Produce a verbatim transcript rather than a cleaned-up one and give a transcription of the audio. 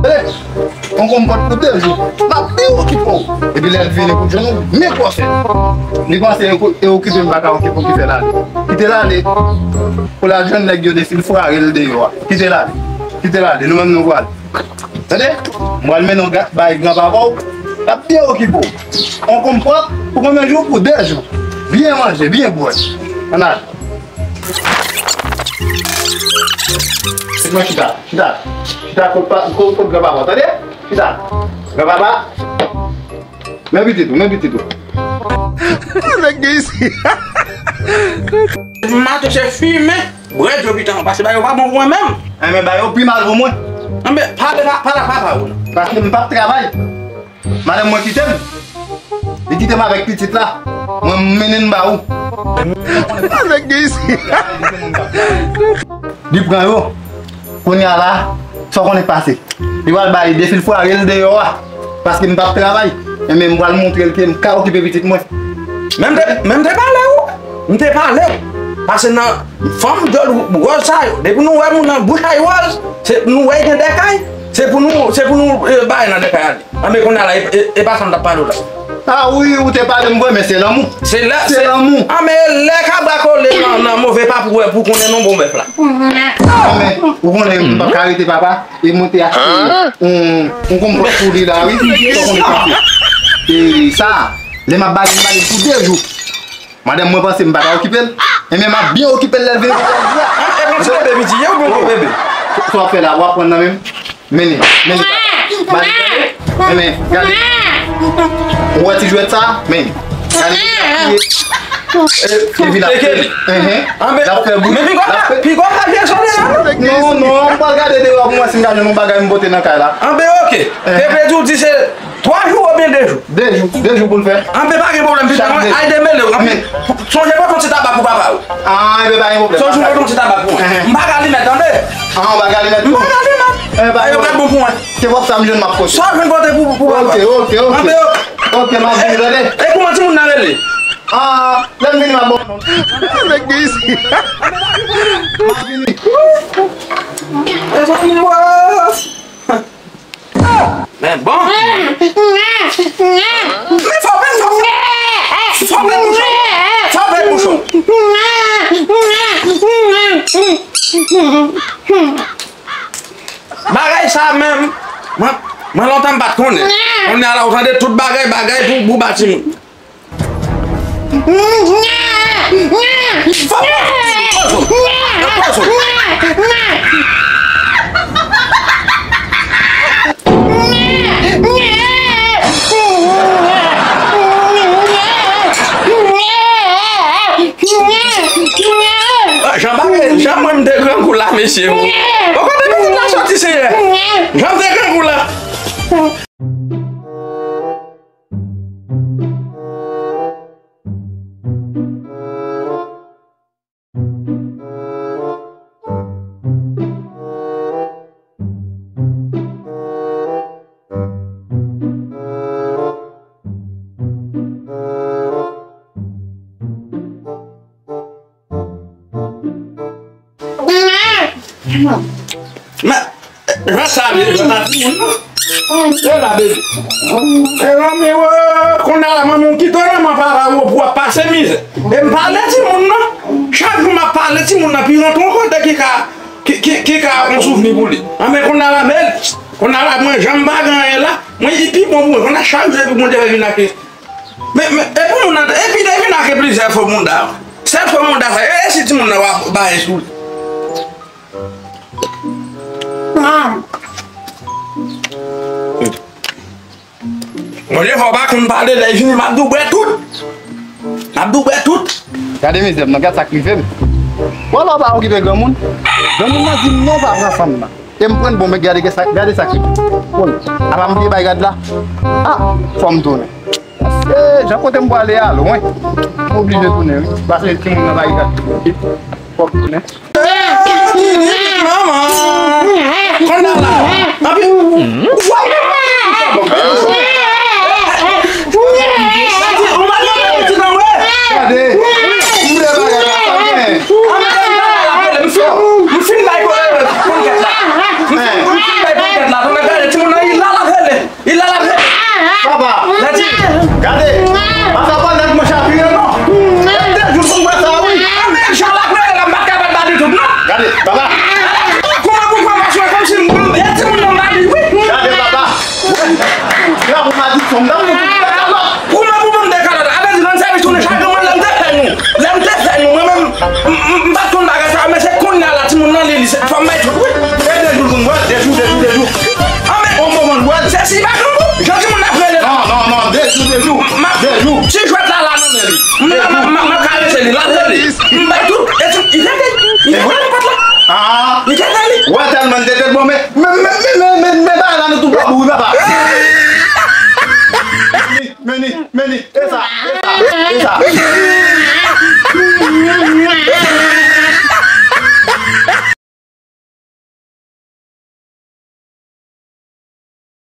Tande? On konpòt pou de jou. M ap byen okipe w. Epi lè l vini pou jwenn ou, men kòsè. Li panse e okipe m pa ka okipe w ki fè l ale. Kite l ale. Pou l al jwenn nèg yo defilfware l deyò a. Kite l ale. Kite l ale. Nou menm nou pral. Tande? M pral mennen w ga-, bay granpapa w. L ap byen okipe w. On konpòt pou konbyen jou? Pou de jou. Byen manje, byen bwè. Ann ale. Mwen chita, chita, chita kot pa, kot, kot granpapa, tande? Chita. Granpapa. Men pitit ou, men pitit ou. Nèg gen isi. M a touche fimen, bwè dlo pitan, paske bagay yo pa bon pou mwen menm. Enben, bagay yo pi mal pou mwen. Enben, pale pa, pale ak papa ou non. Paske m p ap travay. Madanm mwen kite m. Li kite m avèk pitit la. Mwen, m mennen l ba ou. Nèg gen isi. Li pran yo. Kounye a la, sa w konnen k pase? Li pral bay defilfware l deyò a. Paske m p ap travay. Enben, m pral montre l ke m ka okipe pitit mwen. Men m te, men m te pale w. M te pale w. Paske nan fanm djòl wòz sa yo, depi nou wè moun nan bouch a wòz, se nou wè gen dèkay, se pou nou, se pou nou, eh, bay nan dèkay a li. Anben kounye a la, e, e, e pa sa m t ap pale w la. A wi, ou te pale m vre, men se lanmou. Se lè, se lanmou. Anben lè kabra kole nan, nan move pa pou wè, pou konnen non bon bèf la. Anben, ou konnen m p ap ka rete papa, e mwen te achte yon, yon konpòt pou li la, wi. Sa w konnen k pase. E sa, lè m ap bale, m bale pou de jou. Madanm mwen panse m pa ka okipe l. Enben, m ap byen okipe l lè l vini. E bon ti bebe piti, ye ou bon bebe? Sa w ap fè la, w ap pran nan men m. Mennen, mennen. Bale, bale. Enben, gade. Ou wè ti jwèt sa? Men. Gade. Epi l ap fè, l ap fè bouch. Men piga, piga ka vye sòlèy la. Non, non, m pral gade deyò pou mwen si m ka jwenn yon bagay m pote nan kay la. Anben, oke. Pepe di w di se twa jou oubyen de jou? De jou, de jou pou l fè. Anben, pa gen pwoblèm, pitit mwen, al demele w. Anben, sonje pote yon ti tabak pou papa w. A, enben, pa gen pwoblèm. Sonje pote yon ti tabak pou mwen. M pa ka li mèt, tande? A, w pa ka li mèt tou? M pa ka li mèt. Enben, pa gen pwoblèm. Yo pral bon pou mwen. Se pòt sa m jwenn m ap pote. Sa w jwenn pote pou, pou papa w. Oke, oke, oke. Anben, oke, m ap vini, tande? E kòman timoun nan rele? A, lè m vini, m ap ba w non. Nèg gen isi. M ap vini. E sa m wè. Men bon. Men fò w fè, fò w fè, fò w fè bouch ou. Fò w fè bouch ou. Bagay sa menm, mwen, mwen lontan m pa t konnen. Kounye a la, ou tande tout bagay, bagay pou, pou ba timoun. Jan bagay, jan mwen m te grangou la, mesye. Bon kote pitit la soti, Senyè? Jan m te grangou la. Men, jan sa vin, jan sa vin, non? E la, bebe. E lanmou, kounye a la, manman w kite w nan men papa w pou w ap pase mizè. E m pale timoun nan. Chak jou m ap pale timoun nan, pi rantre yon kote ki ka, ki, ki, ki ka yon souvni pou li. Anben kounye a la, men, kounye a la, mwen, jan m pa gen anyen la, mwen, li pi bon pou mwen. Kounye a, chak jou, epi Bondye fè vin ak Men, men, e pou moun nan, epi te vin ak plizyè fo mouda. Sèl fo mouda sa, e, e si timoun nan va bay sou li. Bondye fè w pa konn pale, lè vini, m ap di w bwè tout. M ap di w bwè tout. Gade mizè m nan, gad sa k rive m. Wè lè w pa okipe granmoun. Granmoun nan di m non, w pa pran fanm nan. E m pran bon, men gade sa, gade sa ki. Bon, apa m bliye bay rad la? A, fò m tounen. Paske jan kote m prale a lwen. M oblije tounen, wi. Paske timoun nan bay rad. Fò m tounen. Manman! Konn nan la. Anpi. Gade. M vle bagay la, men. M fin bay ponyèt la. M fin bay ponyèt la. Tande, gade, Si pa grangou, jan timoun ap rele la. Non, non, non, de jou, de jou. M ap, de jou. Ti jwèt la la nan men li. M ap, m ap, m ap karese li, l ap rele. M bay tout. E ti, li tande, li tande pòt la. Ah. Li tande li. Wè tèlman li te tèt bon, men, men, men bagay la nan tout bò bouri, papa. Meni, meni, meni. E sa, e sa, e sa.